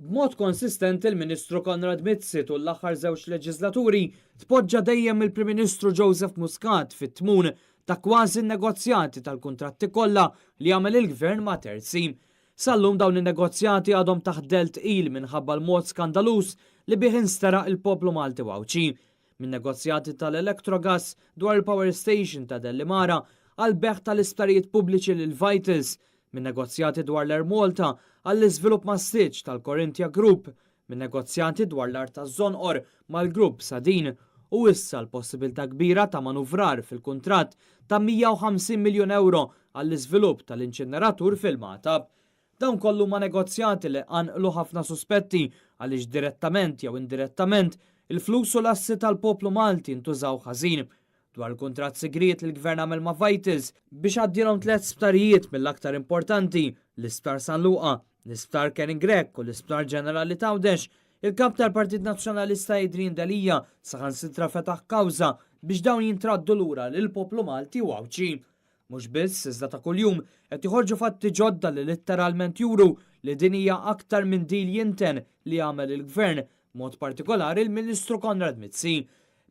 B'mod konsistenti l-Ministru Konrad Mizzi tul l-aħħar żewġ leġislaturi tpoġġa dejjem mill-Prim Ministru Joseph Muscat fit-tmun ta' kważi n-negozjati tal-kuntratti kollha li għamel il-Gvern ma' terzi. Sal-lum dawn in-negozjati għadhom taħt dell tqil minħabba l-mod skandaluż li bih insteraq il-poplu Malti u Għawdxi. Minn negozjati tal-Electrogas dwar il-power station ta' Delimara għall-bejgħ tal-isptarijiet pubbliċi lil Vitals, minn negozjati dwar l-Air Malta għall-iżvilupp massiċ tal-Corinthia Group, minn negozjati dwar l-art taż-Żonqor mal-Grupp Sadeen u issa l-possibilità kbira ta' manuvrar fil-kuntratt ta' 150 miljun ewro għall-iżvilupp tal-inċineratur fil-Magħtab. Dawn kollu huma negozjati li qanqlu ħafna suspetti għaliex direttament jew indirettament il-flus u l-assi tal-poplu Malti ntużaw ħażin. Dwar il-kuntratt sigriet li l-Gvern għamel ma' Vitals biex għaddielhom tliet sptarijiet mill-aktar importanti, l-Isptar San Luqa, l-Isptar Karen Grech u l-Isptar Ġenerali t'Għawdex, il-Kap tal-Partit Nazzjonalista Adrian Delia saħansitra fetaħ kawża biex dawn jintraddu lura lill-poplu Malti u Għawdxi. Mhux biss, iżda ta' kuljum qed joħorġu fatti ġodda li litteralment juru li din hija aktar minn deal jinten li għamel il-Gvern, b'mod partikolari l-Ministru Konrad Mizzi.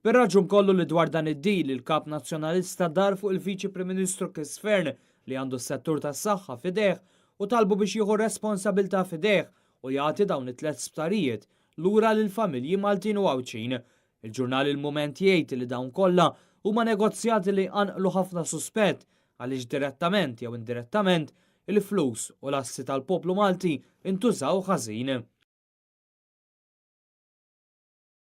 Bir-raġun kollu li dwar dan id-deal il-Kap Nazzjonalista dar fuq il-Viċi Prim Ministru Chris Fearne li għandu s-settur tas-saħħa f'idejh u talbu biex jieħu responsabilità f'idejh u jagħti dawn it-tliet sptarijiet lura lill-familji Maltin u Għawdxin. Il-ġurnal Il-Mument jgħid li dawn kollha huma negozjati li qanqlu ħafna suspett għaliex direttament jew indirettament il-flus u l-assi tal-poplu Malti intużaw ħażin.